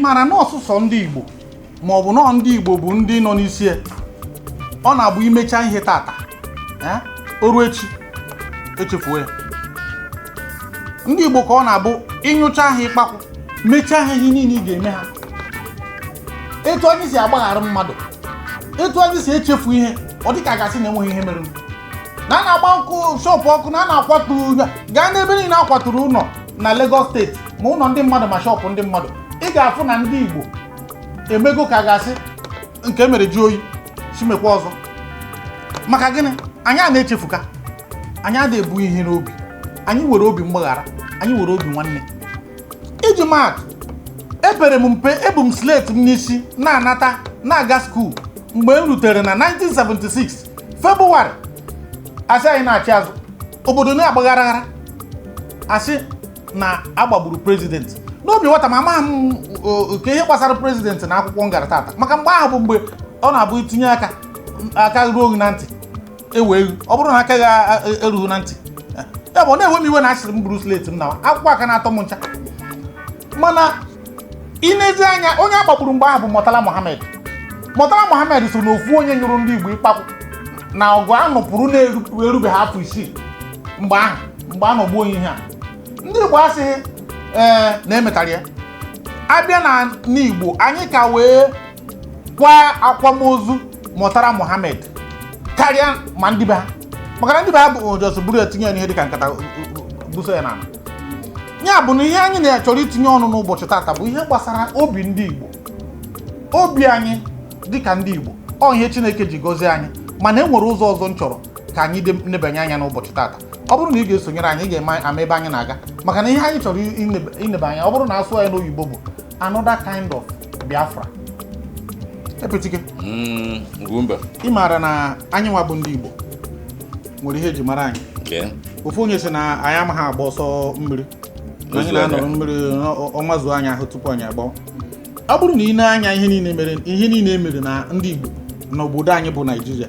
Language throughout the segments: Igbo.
Maara na ọsụsọ ndị Igbo, ma ọ bụ nọọ ndị Igbo bụ ndị nọ n'isi ya, ọ na-abụ imecha ihe tata, o ruo echi echefuo ya. Ndị Igbo ka ọ na-abụ ịnyụcha ha ịkpakwụ, mechaa ha ihe niile ị ga-eme ha. Etu anyị si agbaghara mmadụ, etu anyị si echefu ihe, ọ dịka a ga-asị na enweghị ihe mere na a na-agba ọkụ shop, ọkụ na a na-akwatu ụlọ. Gaa n'ebe niile akwaturu ụlọ na Lagos Steeti, ma ụlọ ndị mmadụ ma shop ndị mmadụ, ị ga-afụ na ndị Igbo emego ka a ga-asị nke mere ji oyi chimekwa ọzọ. Maka gịnị? Anyị a na-echefuka, anyị adịghị ebu ihe n'obi. Anyị nwere obi mgbaghara, anyị nwere obi nwanne. Iji maatụ, epere m mpe, ebu m slate m n'isi na-anata na-aga school. Mgbe m rutere na 1976 Febụwarị, asị anyị na-achị azụ, obodo na-agbaghara aghara, asị na agbagburu president. N'obi nwata ma amaghị m ka ihe gbasara president na akwụkwọ m gara tata, maka mgbe ahụ bụ mgbe ọ na-abụ itinye aka, aka ruo gị na ntị, ewe egwu. Ọ bụrụ na aka gị erughị na ntị ya bụ ọ na-ewe m iwe na asịrị m buru slate m na akwụkwọ aka na-atọ m ncha. Mana inezi anya, onye agbagburu mgbe ahụ bụ Murtala Mohammed. Murtala Mohammed so n'ofu onye nyụrụ ndị Igbo ịkpakwụ na ọgụ a nụpụrụ na-erubeghị afọ 6 mgbe ahụ. Mgbe a nọgbuo onye ihe a, ndị Igbo asịghị ee na emetara ya. Abịa na n'Igbo, anyị ka wee kwa akwamozu Murtala Mohammed karịa ma ndị be ha, maka na ndị be ha bụ just buru ya tinye ya n'ihe dịka nkata, buso ya n'ala. Ya bụ na ihe anyị na-achọrọ itinye ọnụ n'ụbọchị tata bụ ihe gbasara obi ndị Igbo, obi anyị dịka ndị Igbo. Ọ ihe Chineke ji gọzie anyị, mana e nwere ụzọ ọzọ m chọrọ ka anyị nebanye anya n'ụbọchị tata. Ọ bụrụ na ị ga-esonyere anyị, ị ga-eme ama ebe anyị na-aga, maka na ihe anyị chọrọ ineba anya, ọ bụrụ na asụ ya n'oyibo, bụ another kind of Biafra. Epetike. Ugwumba. Ị maara na anyị nwa bụ ndị Igbo nwere ihe eji mara anyị. Ofu onye sị na anyị amaghị agba ọsọ mmiri, na anyị Ozu anya. na-anọrọ mmiri ọnwa zuo anyị ahụ tupu anyị agbawa. Ọ bụrụ na ị na-anya ihe niile mere, ihe niile e mere na ndị Igbo n'obodo anyị bụ Naijiria,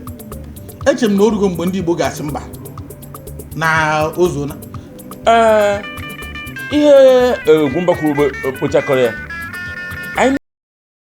eche m na o rugo mgbe ndị Igbo ga-asị mba na ozuona. Ee, ihe Ugwumba kwuru bụ kpochakọrọ ya.